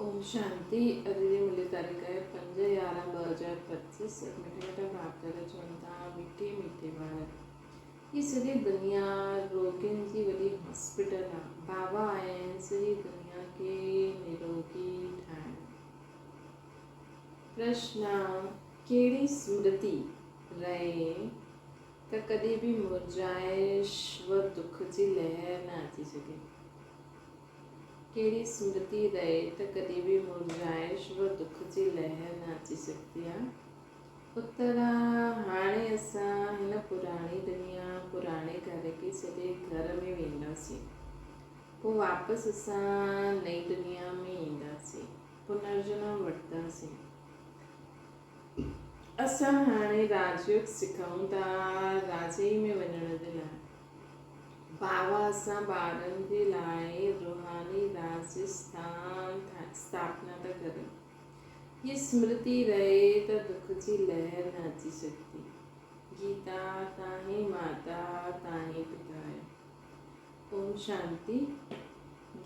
اوم شانتي اڄ جي ملي تاريخ آهي 5 11 2025 مٺا مٺا ڀاڪر چون ٿا مٺي مٺي ٻار هي سڄي دنيا روڳين جي وڏي هاسپيٽل آ بابا آيا آهن سڄي دنيا کي نروڳي ٺاهڻ. پرشن ڪهڙي سمرتي رهي ته ڪڏهن به مرجهائش و دک جي لهر نه اچي سگهي. ڪهڙي سمرتي رهي ته ڪڏهن به مرجهائش و دک جي لهر نه اچي سگهندي آ. اتر آ، هاڻي اسان هن پراڻي دنيا، پراڻي گهر کي ڇڏي گهر ۾ وينداسين. پوء واپس اسان نئين دنيا ۾ اينداسين. پنرجنم وٺنداسين. اسان هاڻي راجيوگ سکون ٿا، راجئي ۾ وڃڻ جي لاء. بابا اسان ٻارن جي لاء روحاني راج جي اسٿاپنا ٿا ڪريون. هيء سمرتي رهي ته دک جي لهر نه اچي سگهندي. گيتا، تان ئي ماتا، تان ئي پتا آهيو. اوم شانتي.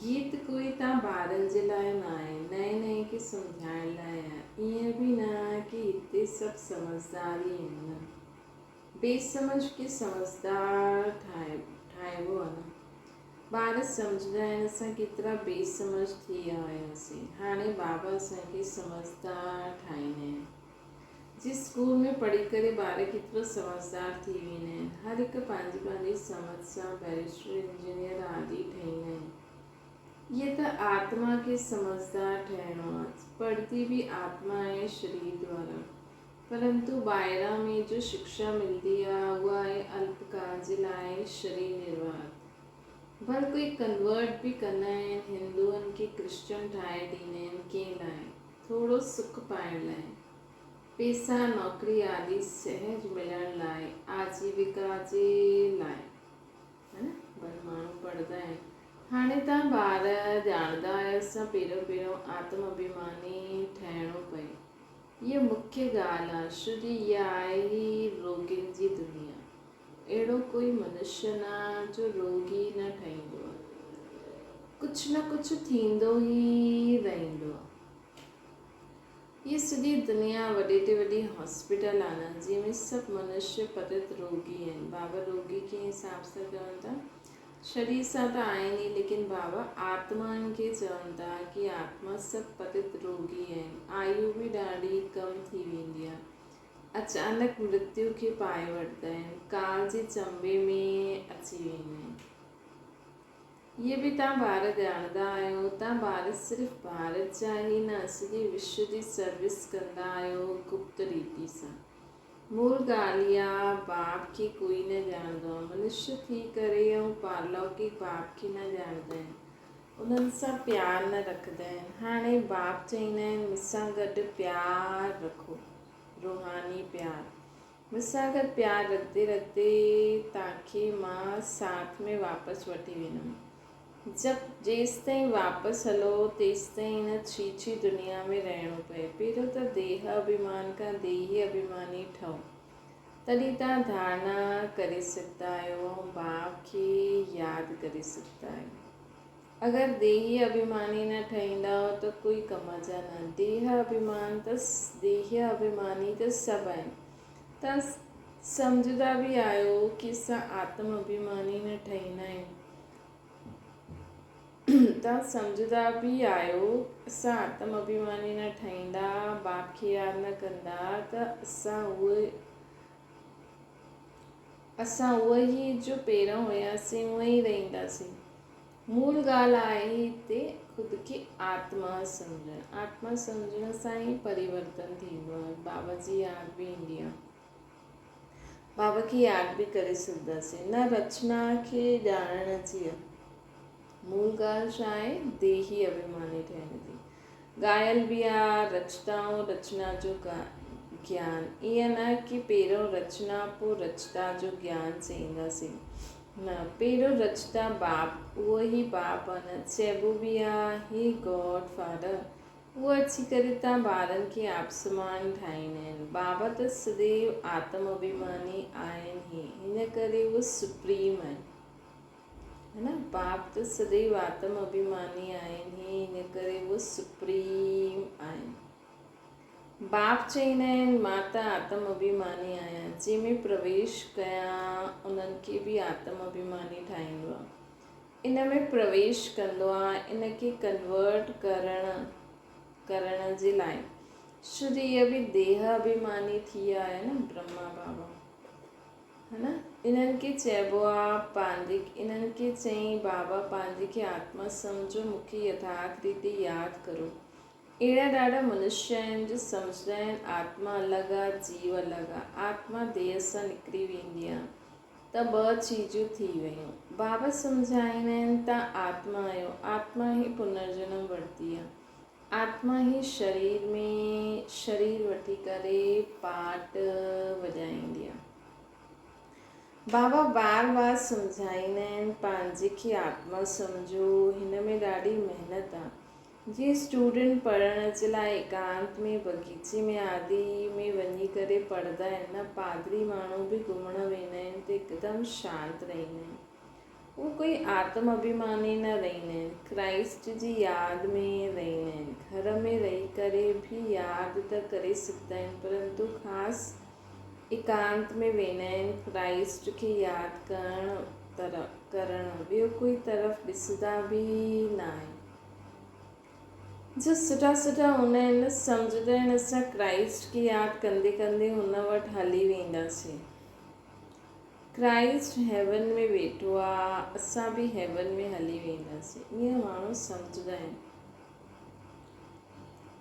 گيت ڪوئي تان ٻارن جي لاء نه آهي، نئين نئين کي سمجهائڻ لاء آهي. ائين به نه آهي ڪي هتي سڀ سمجهدار ئي آهن، نه. بي سمجهه کي سمجهدار ٺاهبو آهي نه. ٻار سمجهندا آهن اسان ڪيترا بي سمجهه ٿي ويا هياسين، هاڻي بابا اسان کي سمجهدار ٺاهيندا آهن. جي اسڪول ۾ پڙهي ڪري ٻار ڪيترو سمجهدار ٿي ويندا آهن. هر هڪ پنهنجي پنهنجي سمجهه سان بئريسٽر، انجنيئر آدي ٺهيندا آهن. اهي ته آتما کي سمجهدار ٺهڻو آهي. پڙهندي به آتما آهي شرير دوارا. پرنتو ٻاهران ۾ جو شڪشا ملندي آهي اها آهي الپ ڪال جي لاء شرير نرواهت. ڀل ڪوئي ڪنورٽ به ڪندا آهن هندوئن کي ڪرسچن ٺاهي ڏيندا آهن ڪنهن لاء؟ ٿورو سک پائڻ لاء، پيسا، نوڪري آدي سهج ملڻ لاء، آجيوڪا جي لاء. ها نه ڀل ماڻهو پڙهندا آهن. هاڻي توهان ٻار ڄاڻندا آهيو اسان پهريون پهريون آتم اڀيماني ٺهڻو پئي. هيء مکيه ڳالهه آ. شري اها آهي ئي روڳين جي دنيا. اهڙو ڪوئي منشيه نه آ جو روڳي نه ٺهيندو آ. ڪجهه نه ڪجهه ٿيندو ئي رهندو آ. هيء سڄي دنيا وڏي تي وڏي هاسپيٽل آ نه، جنهن ۾ سڀ منشيه پتت روڳي آهن. بابا روڳي ڪنهن حساب سان چون ٿا؟ شرير سان ته آهن ئي، ليڪن بابا آتمائن کي چون ٿا ڪي آتما سڀ پتت روڳي آهن. آيو به ڏاڍي ڪم ٿي ويندي آ. اچانڪ مرتيو کي پائي وٺندا آهن، ڪال جي چنبي ۾ اچي ويندا آهن. اهي به توهان ٻار ڄاڻندا آهيو، توهان ٻار صرف ڀارت جا ئي نه سڄي وشو جي سروس ڪندا آهيو گپت ريتي سان. مول ڳالهه اها باپ کي ڪوئي نه ڄاڻندو آهي. منشي ٿي ڪري ۽ پارلوڪڪ باپ کي نه ڄاڻندا آهن. انهن سان پيار نه رکندا آهن. هاڻي باپ چئيندا آهن مون سان گڏ پيار رکو، روحاني پيار. مون سان گڏ پيار رکندي رکندي تانکي مان ساٿ ۾ واپس وٺي ويندم. جب جيستائين واپس هلو تيستائين هن ڇي ڇي دنيا ۾ رهڻو پئي. پهريون ته ديهه اڀيمان کان ديهي اڀيماني ٺهو. تڏهن توهان ڌارڻا ڪري سگهندا آهيو ۽ باپ کي ياد ڪري سگهندا آهيو. اگر ديهي اڀيماني نه ٺهيندؤ ته ڪوئي ڪم جا نه. ديهه اڀيمان ته ديهي اڀيماني ته سڀ آهن. توهان سمجهندا به آهيو ڪي اسان آتم اڀيماني نه ٺهيندا آهيون. توهان سمجهندا به آهيو اسان آتم اڀيماني نه ٺهيندا، باپ کي ياد نه ڪندا ته اسان اهي اسان اهي ئي جو پهريون هياسين اهي ئي رهنداسين. مول ڳالهه آهي هتي خود کي آتما سمجهڻ. آتما سمجهڻ سان ئي پريورتن ٿيندو آهي. بابا جي ياد به ايندي آهي. بابا کي ياد به ڪري سگهنداسين. نه رچنا کي ڄاڻڻ جي آ. مول ڳالهه ڇا آهي؟ ديهي اڀيماني ٺهڻ جي. ڳايل به آ، رچتا ۽ رچنا جو گيان. ائين نه ڪي پهريون رچنا پوء رچتا جو گيان چئينداسين. نه، پهريون رچتا باپ، اهو ئي باپ آ نه، چئبو به آ هي گاڊ فادر. هو اچي ڪري تان ٻارن کي آپسمان ٺاهيندا آهن. بابا ته سديو آتم اڀيماني آهن ئي، ان ڪري هو سپريم آهن. هي نه باپ ته سدئي آتم اڀيماني آهن هي ان ڪري اهو سپريم آهن. باپ چئيندا آهن مان ته آتم اڀيماني آهيان جنهن ۾ پرويش ڪيان انهن کي به آتم اڀيماني ٺاهيندو آهي. ان ۾ پرويش ڪندو آهي ان کي ڪنورٽ ڪرڻ ڪرڻ جي لاء شو جي اها به ديهه اڀيماني ٿي آهي نه برهما بابا. ها نه انهن کي چئبو آ پنهنجي انهن کي چئين بابا پنهنجي کي آتما سمجهو مون کي يٿارٿ ريتي ياد ڪرو اهڙا ڏاڍا منشي آهن جو سمجهندا آهن آتما الڳ آ جيو الڳ آ آتما ديهه سان نڪري ويندي آ ته ٻه چيزون ٿي ويون بابا سمجهائيندا آهن تان آتما آهيو آتما ئي پنرجنم ورتي آ آتما ئي شرير ۾ شرير وٺي ڪري پاٽ وڄائيندي آ. بابا بار بار سمجهائيندا آهن پنهنجي کي آتما سمجهو هن ۾ ڏاڍي محنت آ. جيئن اسٽوڊنٽ پڙهڻ جي لاء ايڪانت ۾ بغيچي ۾ آدي ۾ وڃي ڪري پڙهندا آهن نه پادري ماڻهو به گهمڻ ويندا آهن ته هڪدم شانت رهندا آهن. هو ڪوئي آتم اڀيماني نه رهندا آهن، ڪرائسٽ جي ياد ۾ رهندا آهن. گهر ۾ رهي ڪري به ياد ته ڪري سگهندا آهن پرنتو خاص ايڪانت ۾ ويندا آهن ڪرائسٽ کي ياد ڪرڻ ڪرڻ ٻيو ڪوئي طرف ڏسندا به نه آهن. جو سٺا سٺا هوندا آهن سمجهندا آهن اسان ڪرائسٽ کي ياد ڪندي ڪندي هن وٽ هلي وينداسين. ڪرائسٽ هيون ۾ ويٺو آ اسان به هيون ۾ هلي وينداسين ائين ماڻهو سمجهندا آهن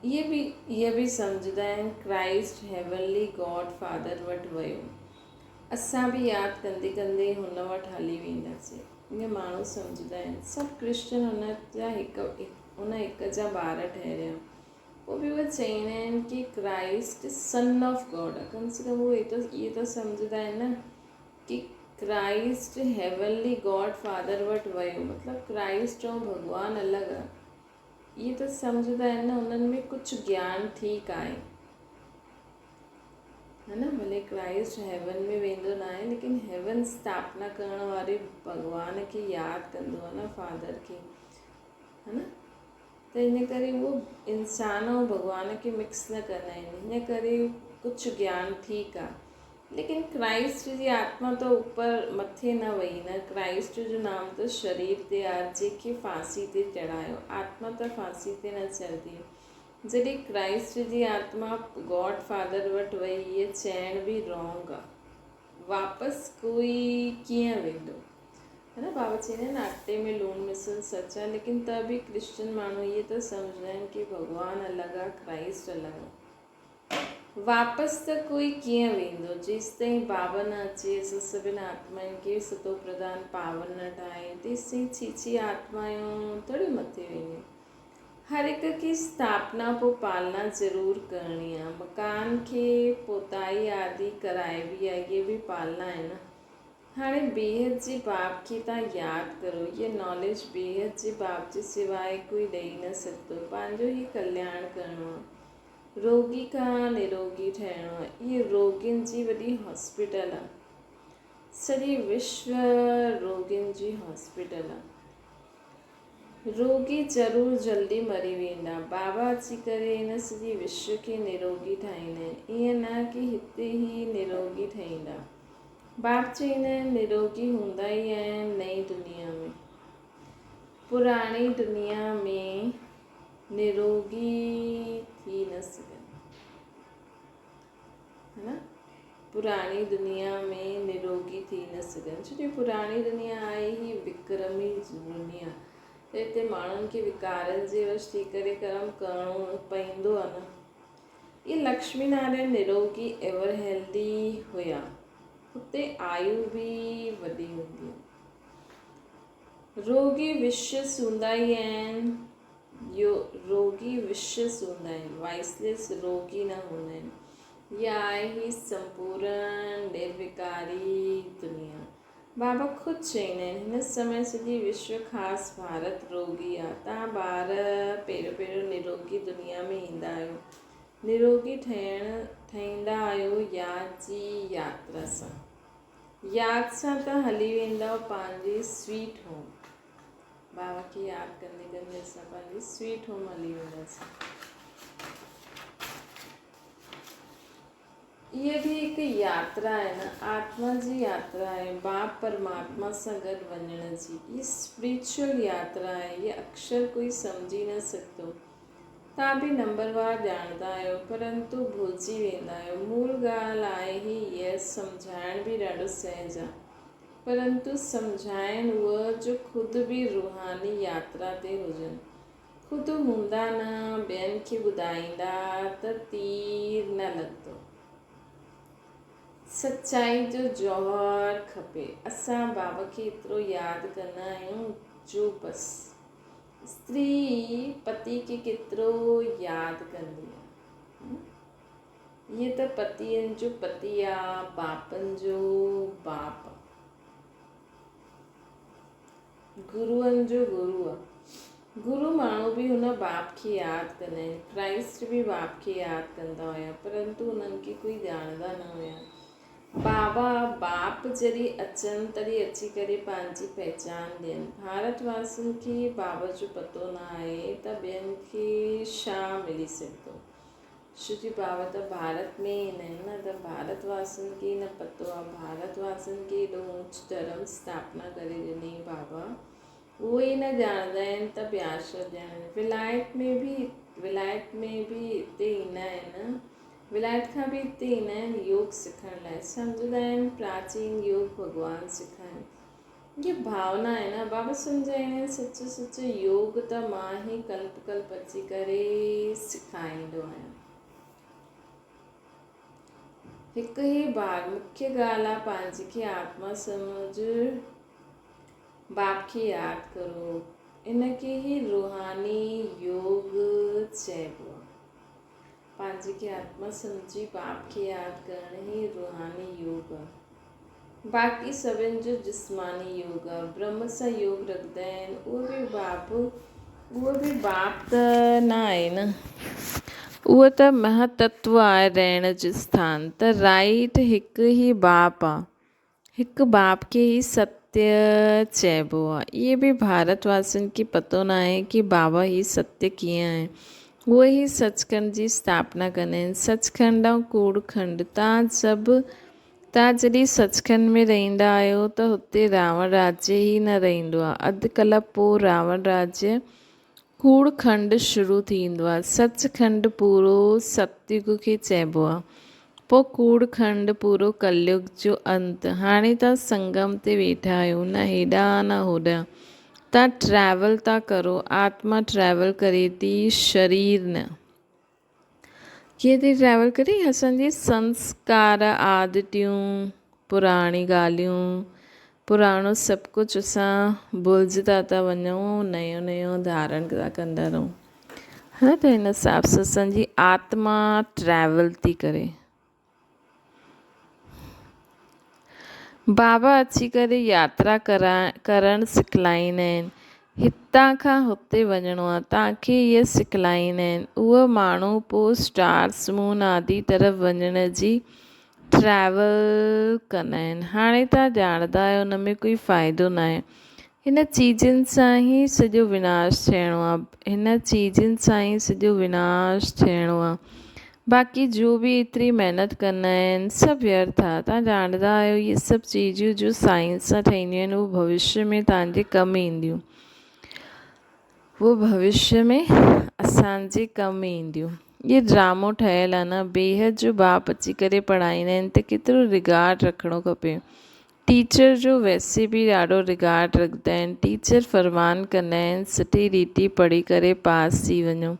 اهي به اهي به سمجهندا آهن ڪرائسٽ هيونلي گاڊ فادر وٽ ويو اسان به ياد ڪندي ڪندي هن وٽ هلي وينداسين ائين ماڻهو سمجهندا آهن سڀ ڪرسچن هن جا هڪ هن هڪ جا ٻار ٺهريا پوء به اهي چئيندا آهن ڪي ڪرائسٽ سن آف گاڊ آهي ڪم سي ڪم اهي ته اهي ته سمجهندا آهن نه ڪي ڪرائسٽ هيونلي گاڊ فادر وٽ ويو مطلب ڪرائسٽ ۽ ڀڳوان الڳ آهي اهي ته سمجهندا آهن نه انهن ۾ ڪجهه گيان ٺيڪ آهي ها نه ڀلي ڪرائسٽ هيون ۾ ويندو نه آهي ليڪن هيون اسٿاپنا ڪرڻ واري ڀڳوان کي ياد ڪندو آهي نه فادر کي ها نه ته ان ڪري اهو انسان ۽ ڀڳوان کي مڪس نه ڪندا آهن ان ڪري ڪجهه گيان ٺيڪ آ ليڪن ڪرائسٽ جي آتما ته اپر مٿي نه وئي نه ڪرائسٽ جو نام ته شرير تي آ جنهن کي ڦاسي تي چڙهايو آتما ته ڦاسي تي نه چڙهندي جڏهن ڪرائسٽ جي آتما گاڊ فادر وٽ وئي هيء چئڻ به رانگ آ واپس ڪوئي ڪيئن ويندو ها نه بابا چئيندا آهن اٽي ۾ لوڻ مسل سچ آهي ليڪن ته به ڪرسچن ماڻهو اهي ته سمجهندا آهن ڪي ڀڳوان الڳ آهي ڪرائسٽ الڳ آهي واپس ته ڪوئي ڪيئن ويندو جيستائين بابا نه اچي اسان سڀن آتمائن کي ستو پرڌان پاون نه ٺاهي تيستائين ڇي ڇي آتمايون ٿوري مٿي وينديون هر هڪ کي اسٿاپنا پوء پالنا ضرور ڪرڻي آهي مڪان کي پوتائي آدي ڪرائبي آهي اهي به پالنا آهي نه هاڻي بيحد جي باب کي تان ياد ڪرو. هيء ناليج بيحد جي باب جي سواء ڪوئي ڏئي نه سگهندو. پنهنجو ئي ڪلياڻ ڪرڻو آ. روڳي کان نروڳي ٺهڻو آ. هيء روڳين جي وڏي هاسپيٽل آ. سڄي وشو روڳين جي هاسپيٽل آ. روڳي ضرور جلدي مري ويندا. بابا اچي ڪري هن سڄي وشو کي نروڳي ٺاهيندا آهن. ائين نه ڪي هتي ئي نروڳي ٺهيندا. باپ چئيندا آهن نروڳي هوندا ئي آهن نئين دنيا ۾. پراڻي دنيا ۾ نروڳي ٿي نه سگهن. ها نه پراڻي دنيا ۾ نروڳي ٿي نه سگهن ڇو جو پراڻي دنيا آهي هي وڪرمي دنيا ته هتي ماڻهن کي وڪارن جي وش ٿي ڪري ڪرم ڪرڻو پئيندو آهي نه اهي لڪشمي نارائڻ نروڳي ايور هيلدي هيا. هتي آيو به وڏي هوندي آهي. روڳي وشيس هوندا ئي آهن. روڳي وشيس هوندا آهن. وائسليس روڳي نه هوندا آهن. اها آهي هي سمپورن نروڪاري دنيا. بابا خود چئيندا آهن، هن سمي سڄي وشو خاص ڀارت روڳي آ، توهان ٻار پهريون پهريون نروڳي دنيا ۾ ايندا آهيو، نروڳي ٺهڻ ٺهيندا آهيو ياد جي ياترا سان. ياد سان ته هلي ويندؤ پنهنجي سويٽ هوم. بابا کي ياد ڪندي ڪندي اسان پنهنجي سويٽ هوم هلي وينداسين. اها به هڪ ياترا آهي نه، آتما جي ياترا آهي، باپ پرماتما سان گڏ وڃڻ جي. هي اسپريچوئل ياترا آهي، هي اڪشر ڪوئي سمجهي نه سگهندو. توهان به نمبروار ڄاڻندا آهيو، پرنتو ڀلجي ويندا آهيو. مول ڳالهه آهي هي يس سمجهائڻ به ڏاڍو سهج آهي. پرنتو سمجهائين اهو جو خود به روحاني ياترا تي هجن. خود هوندا نه ٻين کي ٻڌائيندا ته تير نه لڳندو. سچائي جو جوهر کپي. اسان بابا کي ايترو ياد ڪندا آهيون جو بس. استري پتي کي ڪيترو ياد ڪندي آهي. هيء ته پتين جو پتي آ، باپن جو باپ آ، گروئن جو گرو آ. گرو ماڻهو به هن باپ کي ياد ڪندا آهن. ڪرائسٽ به باپ کي ياد ڪندا هيا، پرنتو انهن کي ڪوئي ڄاڻندا نه هيا. بابا، باپ جڏهن اچن تڏهن اچي ڪري پنهنجي پهچان ڏين. ڀارت واسين کي بابا جو پتو نه آهي ته ٻين کي ڇا ملي سگهندو. شو جي بابا ته ڀارت ۾ ئي نه آهن نه ته ڀارت واسين کي ئي نه پتو آهي. ڀارت واسين کي ايڏو اونچ ڌرم اسٿاپنا ڪري ڏني بابا اهو ئي نه ڄاڻندا آهن ته ٻيا ڇا ڄاڻن. ولايت ۾ به ولايت ۾ به هتي ايندا آهن ولايت کان به هتي ايندا آهن يوگ سکڻ لاء سمجهندا آهن پراچين يوگ ڀڳوان سکائين هي ڀاونا آهي نه بابا سمجهائيندا آهن سچو سچو يوگ ته مان ئي ڪلپ ڪلپ اچي ڪري سکائيندو آهيان. هڪ هي بار مکيه ڳالهه آ پنهنجي کي آتما سمجهه باپ کي ياد ڪرو ان کي ئي روحاني يوگ چئبو آ. پنهنجي کي آتما سمجهي باپ کي ياد ڪرڻ ئي روحاني يوگ آ. باقي سڀن جو جسماني يوگ آ. برهم سان يوگ رکندا آهن اهو به باپ اهو به باپ ته نه آهي نه. اهو ته مهتتو آهي رهڻ جو اسٿان ته رائيٽ هڪ ئي باپ آ. هڪ باپ کي ئي ستيه چئبو آ. اهي به ڀارت واسين کي پتو ناهي ڪي بابا هي ستيه ڪيئن آهي. هو ئي سچکنڊ جي اسٿاپنا ڪندا آهن. سچکنڊ ۽ ڪوڙ کنڊ. توهان سڀ توهان جڏهن سچکنڊ ۾ رهندا آهيو ته هتي راوڻ راجيه ئي نه رهندو آ. اڌ ڪلپ پوء راوڻ راجيه ڪوڙ کنڊ شروع ٿيندو آ. سچ کنڊ پورو ستيگ کي چئبو آ. پوء ڪوڙ کنڊ پورو ڪليگ جو انت. هاڻي تان سنگم تي ويٺا آهيو، نه هيڏانهن نه هوڏانهن. تان ٽريول ٿا ڪرو، آتما ٽريول ڪري ٿي، شرير نه. ڪيئن ٿي ٽريول ڪري؟ اسان جي سنسڪار، عادتيون، پراڻي ڳالهيون، پراڻو سڀ ڪجهه اسان ڀلجندا ٿا وڃون ۽ نيو نيو ڌارڻ ٿا ڪندا رهون. ها ته هن حساب سان اسان جي آتما ٽريول ٿي ڪري. بابا اچي ڪري ياترا ڪرڻ سکلائيندا آهن. هتان کان هتي وڃڻو آهي، توهان کي اهي سکلائيندا آهن. اهو ماڻهو پوء اسٽارس، مون آدي طرف وڃڻ جي ٽريول ڪندا آهن. هاڻي توهان ڄاڻندا آهيو ان ۾ ڪوئي فائدو ناهي. هن چيزن سان ئي سڄو وناش ٿيڻو آهي. هن چيزن سان ئي سڄو وناش ٿيڻو آهي. باقي جو به ايتري محنت ڪندا آهن سڀ ويرٿ آهي. توهان ڄاڻندا آهيو اهي سڀ چيزون جو سائنس سان ٺهنديون آهن اهو ڀوشيه ۾ توهان جي ڪم اينديون. اهو ڀوشيه ۾ اسان جي ڪم اينديون. اهي ڊرامو ٺهيل آهي نه بيحد جو باپ اچي ڪري پڙهائيندا آهن ته ڪيترو رگارڊ رکڻو کپي. ٽيچر جو ويسي به ڏاڍو رگارڊ رکندا آهن. ٽيچر فرمان ڪندا آهن سٺي ريتي پڙهي ڪري پاس ٿي وڃو.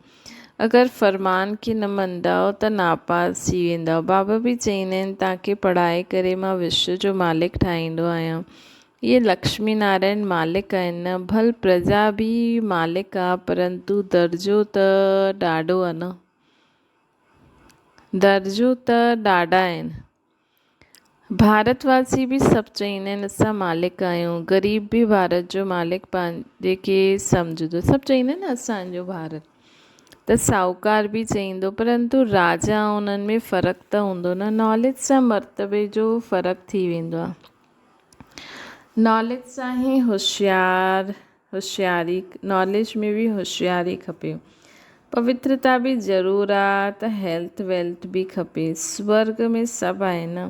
اگر فرمان کي نه مڃندائو ته ناپاس ٿي ويندائو. بابا به چئيندا آهن توهان کي پڙهائي ڪري مان وشو جو مالڪ ٺاهيندو آهيان. اهي لڪشمي نارائڻ مالڪ آهن نه. ڀل پرجا به مالڪ آ پرنتو درجو ته ڏاڍو آ نه. درجو ته ڏاڍا آهن. ڀارت واسي به سڀ چئيندا آهن اسان مالڪ آهيون غريب به ڀارت جو مالڪ پنهنجي کي سمجهندو سڀ چئيندا آهن نه اسانجو ڀارت ته ساهوڪار به چئيندو پرنتو راجا ۽ انهن ۾ فرق ته هوندو نه ناليج سان مرتبي جو فرق ٿي ويندو آهي ناليج سان ئي هوشيار. هوشياري، ناليج ۾ به هوشياري کپي. پوترتا به ضرور آ ته هيلٿ ويلٿ به کپي. سورڳ ۾ سڀ آهي نه.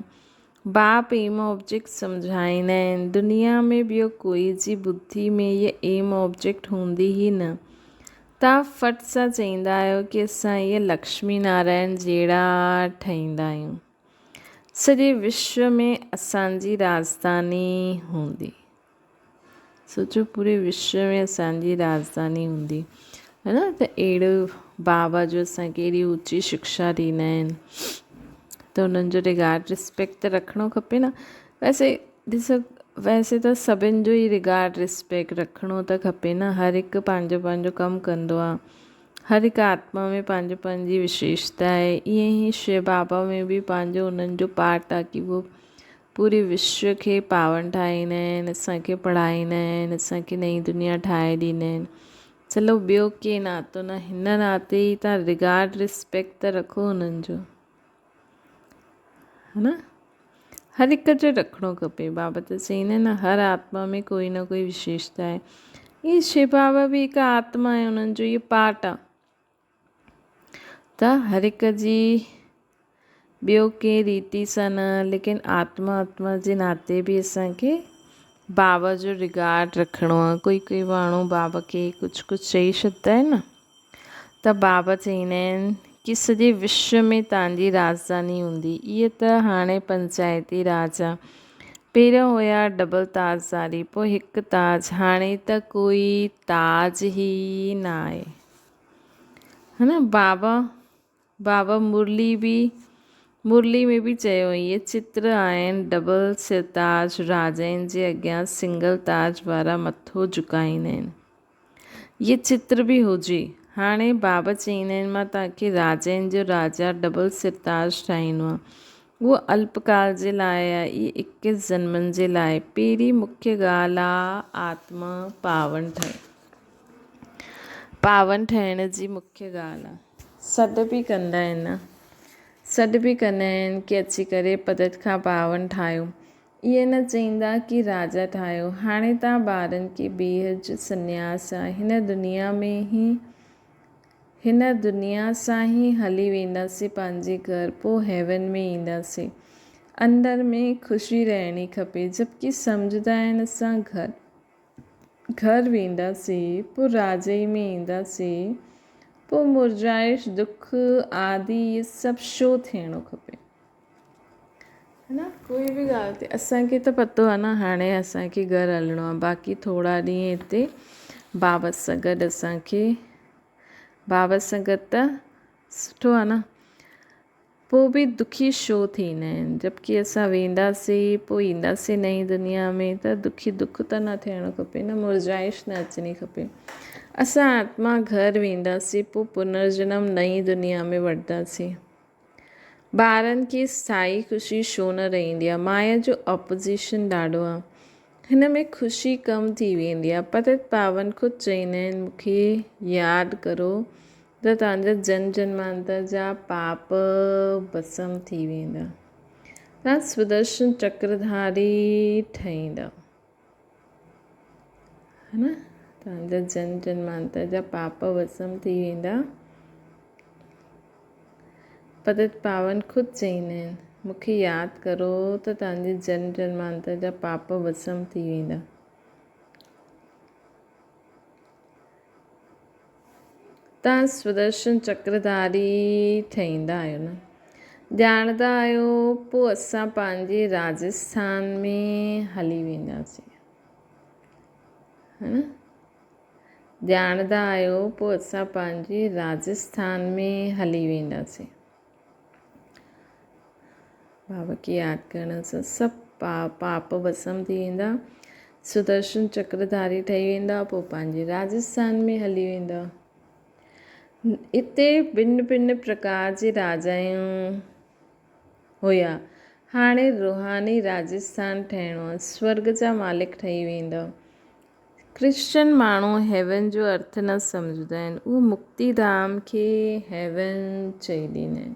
باپ ايم آبجيڪٽ سمجهائيندا آهن. دنيا ۾ ٻيو ڪوئي جي ٻڌي ۾ اهي ايم آبجيڪٽ هوندي ئي نه. توهان ڦٽ سان چئيندا آهيو ڪي اسان اهي لڪشمي نارائڻ جهڙا ٺهيندا آهيون. سڄي وشو ۾ اسان جي راڄڌاني هوندي. سوچو پوري وشو ۾ اسان جي راڄڌاني هوندي هي نه ته اهڙو بابا جو اسان کي اهڙي اوچي شڪشا ڏيندا آهن ته انهن جو رگارڊ رسپيڪٽ ته رکڻو کپي نه ويسي ڏسو ويسي ته سڀني جو ئي رگارڊ رسپيڪٽ رکڻو ته کپي نه هر هڪ پنهنجو پنهنجو ڪم ڪندو آهي هر هڪ آتما ۾ پنهنجو پنهنجي وشيشتا آهي ائين ئي شو بابا ۾ به پنهنجو انهن جو پارٽ آهي ڪي اهو پوري وشو کي پاون ٺاهيندا آهن اسان کي پڙهائيندا آهن اسان کي نئين دنيا ٺاهي ڏيندا آهن چلو ٻيو ڪي ناتو نه هن ناتي ئي تان رگارڊ رسپيڪٽ ته رکو انهن جو ها نه هر هڪ جو رکڻو کپي بابا ته چئيندا آهن نه هر آتما ۾ ڪوئي نه ڪوئي وشيشتا آهي هي شو بابا به هڪ آتما آهي انهن جو هي پارٽ آهي ته هر هڪ جي ٻيو ڪنهن ريتي سان نه ليڪن آتما آتما جي ناتي به اسان کي بابا جو رگارڊ رکڻو آهي ڪوئي ڪوئي ماڻهو بابا کي ڪجهه ڪجهه چئي ڇڏدا آهن نه ته بابا چئيندا آهن ڪي سڄي وشو ۾ توهان جي راڄڌاني هوندي اهي ته هاڻي پنچائتي راڄ آهي پهريون هيا ڊبل تاجداري پوء هڪ تاج هاڻي ته ڪوئي تاج ئي نه آهي ها نه بابا بابا مرلي به مرلي ۾ به چيو اهي چتر آهن ڊبل سرتاج راجائن جي اڳيان سنگل تاج وارا مٿو جهڪائيندا آهن اهي چتر به هجي هاڻي بابا چئيندا آهن مان توهان کي راجائن جو راجا ڊبل سرتاج ٺاهيندو آهيان اهو الپ ڪال جي لاء آهي اهي اڪيس جنمن جي لاء پهرين مکيه ڳالهه آهي آتما پاون ٺهي پاون ٺهڻ جي مکيه ڳالهه آ. سڏ به ڪندا آهن. سڏ به ڪندا آهن ڪي اچي ڪري پتت کان پاون ٺاهيو. ائين نه چئيندا ڪي راجا ٺاهيو. هاڻي تان ٻارن کي بيحد سنياس آ. هن دنيا ۾ ئي هن دنيا سان ئي هلي وينداسين پنهنجي گهر پو هيون ۾ اينداسين. اندر ۾ خوشي رهڻي کپي. جبڪه سمجهندا آهن اسان گهر. گهر وينداسين، پوء راڄئي ۾ اينداسين، پوء مرجهائش، دک آدي اهي سڀ شو ٿيڻو کپي. ها نه ڪوئي به ڳالهه تي اسان کي ته پتو آهي نه هاڻي اسان کي گهر هلڻو آهي باقي ٿورا ڏينهن هتي بابا سان گڏ اسان کي بابا سان گڏ ته سٺو آهي نه. پوء به دکي شو ٿيندا آهن جبڪه اسان وينداسين پوء اينداسين نئين دنيا ۾ ته دکي دک ته نه ٿيڻو کپي نه مرجهائش نه اچڻي کپي اسان آتما گهر وينداسين پوء پنرجنم نئين دنيا ۾ وٺنداسين ٻارن کي اسٿائي خوشي شو نه رهندي آهي مايا جو اپوزيشن ڏاڍو آهي هن ۾ خوشي ڪم ٿي ويندي آهي پتت پاون خود چئيندا آهن مون کي ياد ڪرو ته توهان جا جنم جنمانتر جا پاپ ڀسم ٿي ويندا. توهان سودرشن چڪرڌاري ٺهيندا. ها نه؟ توهان جا جنم جنمانتر جا پاپ ڀسم ٿي ويندا. پتت پاون خود چئيندا آهن، مون کي ياد ڪرو ته توهان جي جنم جنمانتر جا پاپ ڀسم ٿي ويندا. توهان سودرشن چڪرڌاري ٺهيندا آهيو نه؟ ڄاڻندا آهيو پوء اسان پنهنجي راجسٿان ۾ هلي وينداسين ها نه؟ ڄاڻندا آهيو پوء اسان پنهنجي راجسٿان ۾ هلي وينداسين. بابا کي ياد ڪرڻ سان سڀ پاپ ڀسم ٿي ويندا سدرشن چڪرڌاري ٺهي ويندا پوء پنهنجي راجسٿان ۾ هلي ويندا اتي ڀن ڀن پرڪار جي راجايون هيا هاڻي روحاني راجسٿان ٺهڻو آهي سورگ جا مالڪ ٺهي ويندا ڪرسچن ماڻهو هيون جو ارٿ نه سمجهندا آهن اهي مڪتي ڌام کي هيون چئي ڏيندا آهن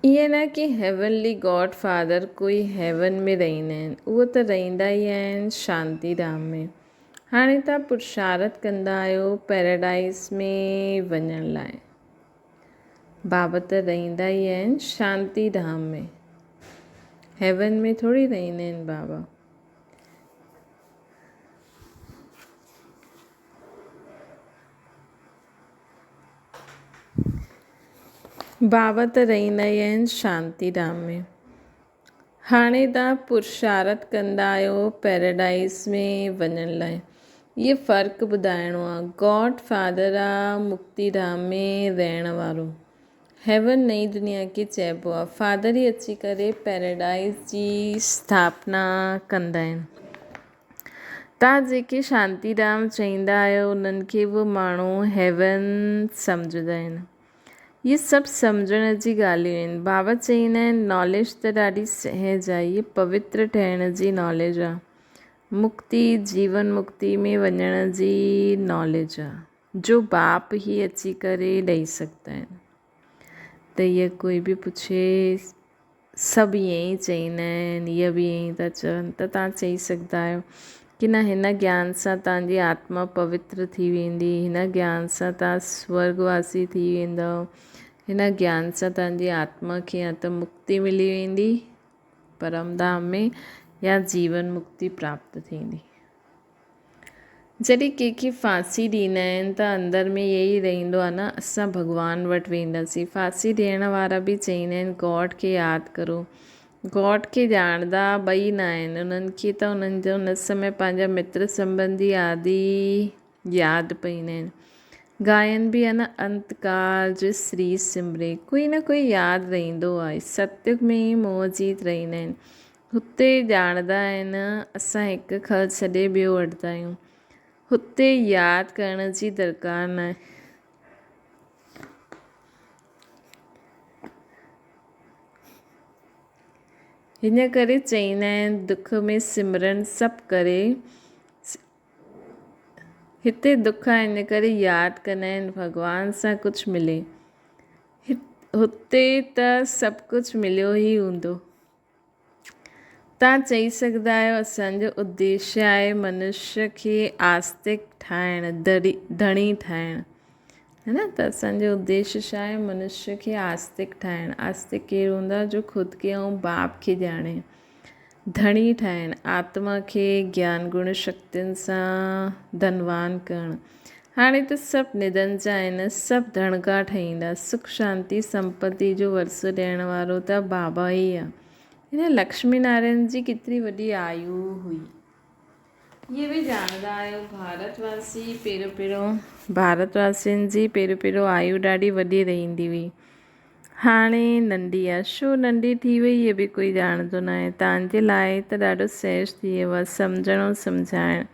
ائين نه ڪي هيونلي گاڊ فادر ڪوئي هيون ۾ رهندا آهن اهي ته رهندا ئي آهن شانتي ڌام ۾ هاڻي توهان پرشارٿ ڪندا آهيو پيراڊائيز ۾ وڃڻ لاء. بابا ته رهندا ئي آهن شانتي ڌام ۾. هيون ۾ ٿوري رهندا آهن بابا. بابا ته رهندا ئي آهن شانتي ڌام ۾. هاڻي توهان پرشارٿ ڪندا آهيو پيراڊائيز ۾ وڃڻ لاء. اهي فرق ٻڌائڻو آهي. گاڊ فادر آ مڪتي ڌام ۾ رهڻ وارو. هيون نئين دنيا کي چئبو آهي. فادر ئي اچي ڪري پيراڊائيز جي اسٿاپنا ڪندا آهن. توهان جيڪي شانتي ڌام چئيندا آهيو انهن کي به ماڻهو هيون سمجهندا آهن. اهي سڀ سمجهڻ جي ڳالهيون آهن. بابا چئيندا آهن ناليج ته ڏاڍي سهج آهي، هيء پوتر ٺهڻ جي ناليج آهي. مڪتي، جيون مڪتي ۾ وڃڻ جي ناليج آهي، جو باپ ئي اچي ڪري ڏئي سگهندا آهن. ته هيء ڪوئي به پڇي سڀ ائين ئي چئيندا آهن، اهي به ائين ئي ٿا چون ته توهان چئي سگهندا آهيو ڪي نه هن گيان سان توهان جي آتما پوتر ٿي ويندي، هن گيان سان توهان سورڳ واسي ٿي ويندؤ، هن گيان سان توهان جي آتما کي يا ته مڪتي ملي ويندي پرم ڌام ۾ يا جيون مڪتي پراپت ٿيندي. جڏهن ڪنهن کي ڦاسي ڏيندا آهن ته اندر ۾ اهي ئي رهندو آهي نه اسان ڀڳوان وٽ وينداسين. ڦاسي ڏيڻ وارا به چئيندا آهن گاڊ کي ياد ڪرو. گاڊ کي ڄاڻندا ٻئي نه آهن. انهن کي ته انهن جو ان سمي پنهنجا متر سنٻنڌي آدي ياد پئيندا آهن. گائن به آهي نه انت ڪال جي سري سمري. ڪوئي نه ڪوئي ياد رهندو آهي. ستيگ ۾ ئي موهه جيت رهندا آهن. هتي ڄاڻندا آهن اسان هڪ کل ڇڏي ٻيو وٺندا آهيون. هتي ياد ڪرڻ جي درڪار ناهي. هن ڪري چئيندا آهن دک ۾ سمرن سڀ ڪري هتي دک آهي ان ڪري ياد ڪندا آهن ڀڳوان سان ڪجهه ملي. هتي ته سڀ ڪجهه مليو ئي هوندو. توهان چئي سگهندا آهيو اسان جو اديشيه آهي منشيه کي آستڪ ٺاهڻ، ڌڻي ٺاهڻ. هي نه ته اسان جو اديشيه ڇا آهي منشيه کي آستڪ ٺاهڻ. آستڪ ڪير هوندو آهي جو خود کي ۽ باپ کي ڄاڻي. ڌڻي ٺاهڻ، آتما کي گيان گڻ شڪتين سان ڌنوان ڪرڻ. هاڻي ته سڀ ندن جا آهن، سڀ ڌڻڪا ٺهيندا. سک شانتي سمپتي جو ورثو ڏيڻ وارو ته بابا ئي آ. هن لڪشمي نارائڻ جي ڪيتري وڏي آيو هئي. اهي به ڄاڻندا آهيو ڀارت واسي پهريون پهريون ڀارت واسين جي پهريون پهريون آيو ڏاڍي وڏي رهندي هئي. هاڻي ننڍي آ. ڇو ننڍي ٿي وئي اهي به ڪوئي ڄاڻندو ناهي. تان جي لاء ته ڏاڍو سهج ٿي ويو آ سمجهڻ ۽ سمجهائڻ.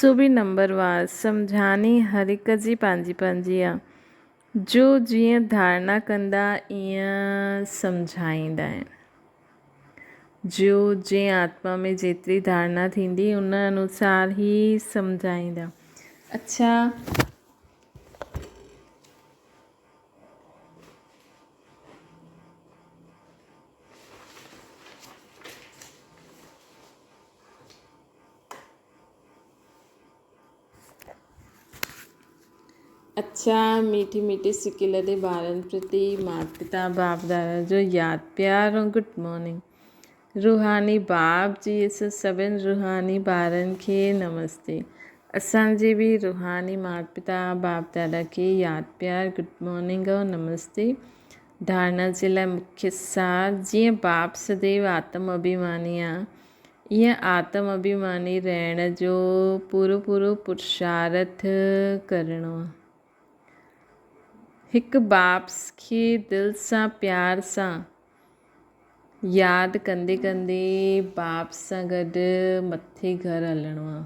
سو به نمبر وار. سمجهاڻي هر هڪ جي پنهنجي پنهنجي آ. جو جيئن ڌارڻا ڪندا ايئن سمجهائيندا آهن. جو جنهن آتما ۾ جيتري ڌارڻا ٿيندي ان انوسار ئي سمجهائيندا. اڇا! اڇا ميٺي ميٺي سڪيل the ٻارن پرتي مات پتا باپ دادا جو ياد پيار ۽ گڊ مارننگ روحاني باپ جي اسان سڀن روحاني ٻارن کي نمستي اسان جي به روحاني مات پتا باپ دادا کي ياد پيار گڊ مارننگ ۽ نمستي ڌارڻا جي لاء مکيه سار جيئن باپ سديو آتم اڀيماني آ ايئن آتم اڀيماني رهڻ جو پورو پورو پرشارٿ ڪرڻو آ. هڪ باپ کي دل سان پيار سان ياد ڪندي ڪندي باپ سان گڏ مٿي گهر هلڻو آ.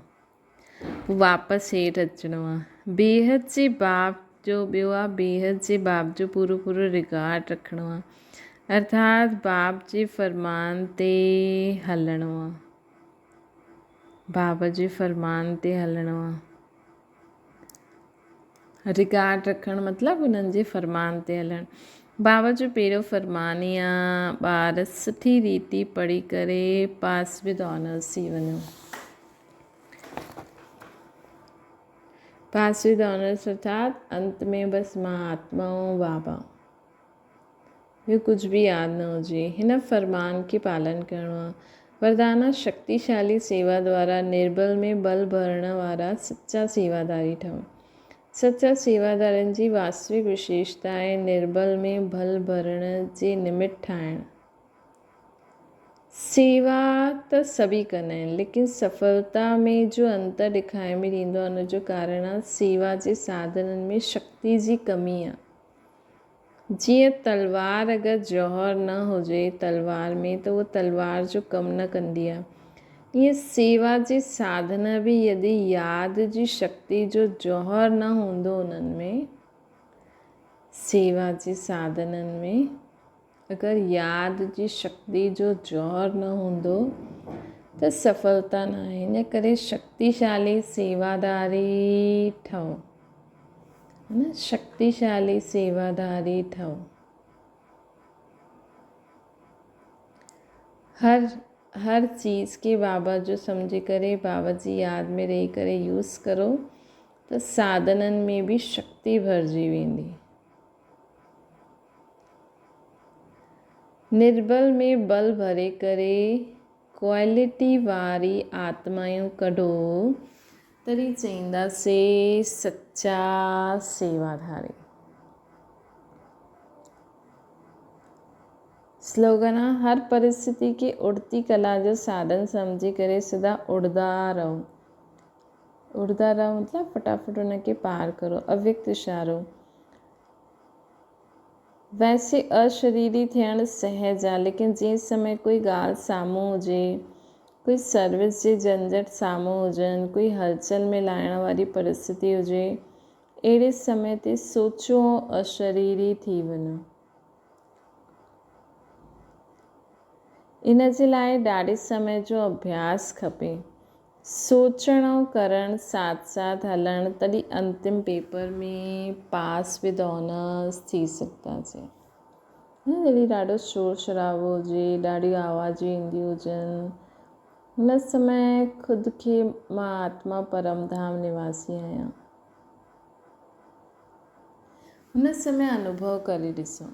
پوء واپس هيٺ اچڻو آ. بيحد جي باپ جو ٻيو آ بيحد جي باپ جو پورو پورو رڪارڊ رکڻو آ. ارٿات باپ جي فرمان تي هلڻو آ. باب جي فرمان تي هلڻو آ. رڪارڊ رکڻ مطلب انهن جي فرمان تي هلڻ. بابا جو پهريون فرمان ئي آ ٻار سٺي ريتي پڙهي ڪري پاس وٿ آنرس ٿي وڃو. پاس ود آنرس ارٿات انت ۾ بس مان آتما ۽ بابا. ٻيو ڪجهه به ياد نه هجي. هن فرمان کي پالن ڪرڻو آهي. وردانا شڪتيشالي سيوا دوارا نربل ۾ بل ڀرڻ وارا سچا سيواداري ٺهو. سچا سيوادارين جي واستوڪ وشيشتا آهي نربل ۾ ڀل ڀرڻ جي نمت ٺاهڻ. سيوا ته سڀئي ڪندا آهن ليڪن سڦلتا ۾ جو انتر ڏکائي ۾ ڏيندو آهي ان جو ڪارڻ آهي سيوا جي ساڌنن ۾ شڪتي جي ڪمي آهي. جيئن تلوار اگر جوهر نه هجي تلوار ۾ ته اها تلوار جو ڪم نه ڪندي آهي. ائين سيوا جي ساڌن به يدي ياد جي شڪتي جو جوهر نه هوندو انهن ۾ سيوا جي ساڌنن ۾ اگر ياد جي شڪتي جو جوهر نه هوندو ته سڦلتا ناهي. ان ڪري شڪتيشالي سيواداري ٺهو. نه شڪتيشالي سيواداري ٺهو. هر هر چيز کي بابا جو سمجهي ڪري بابا جي ياد ۾ رهي ڪري يوز ڪرو ته ساڌنن ۾ به شڪتي ڀرجي ويندي. نربل ۾ بل ڀري ڪري ڪوالٽي واري آتمايون ڪڍو تڏهن چئينداسي سچا سيواڌاري. سلوگن آ هر پرسٿتي کي اڙتي ڪلا جو ساڌن سمجهي ڪري سدا اڙدا رهو. اڙدا رهو مطلب فٽافٽ ان کي پار ڪرو. اويڪت اشارو. ويسي اشريري ٿيڻ سهج آ ليڪن جنهن سمي ڪوئي ڳالهه سامهون هجي، ڪوئي سروس جي جهنجهٽ سامهون هجن، ڪوئي هلچل ۾ لاهڻ واري پرسٿتي هجي، اهڙي سمي تي سوچو ۽ اشريري ٿي وڃو. ان جي لاء ڏاڍي سمي جو اڀياس کپي. سوچڻ ۽ ڪرڻ ساٿ ساٿ هلڻ تڏهن انتم پيپر ۾ پاس ود آنرس ٿي سگهنداسين. جڏهن ڏاڍو شور شرابو هجي ڏاڍيون آوازون اينديون هجن هن سمي خود کي مان آتما پرم ڌام نواسي آهيان هن سمي انوڀو ڪري ڏسو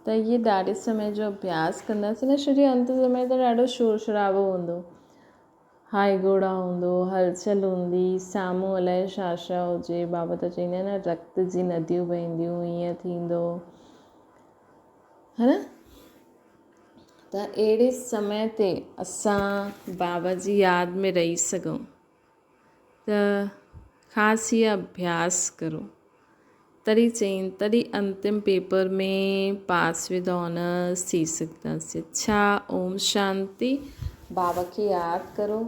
ته اهي ڏاڍي سمي جو اڀياس ڪنداسين نه ڇو جو انت سمي ته ڏاڍو شور شرابو هوندو هائي گهوڙا هوندو هلچل هوندي سامهون الائي ڇا ڇا هجي بابا ته چئيندا آهن نه رڪت جي نديون وهنديون ائين ٿيندو ها نه ته اهڙي سمي تي اسان بابا جي ياد ۾ رهي سگهون ته خاص هي اڀياس ڪرو. تڏهن چئين تڏهن انتم پيپر ۾ پاس ود آنرس ٿي سگهنداسين. اڇا اوم شانتي. بابا کي ياد ڪرو.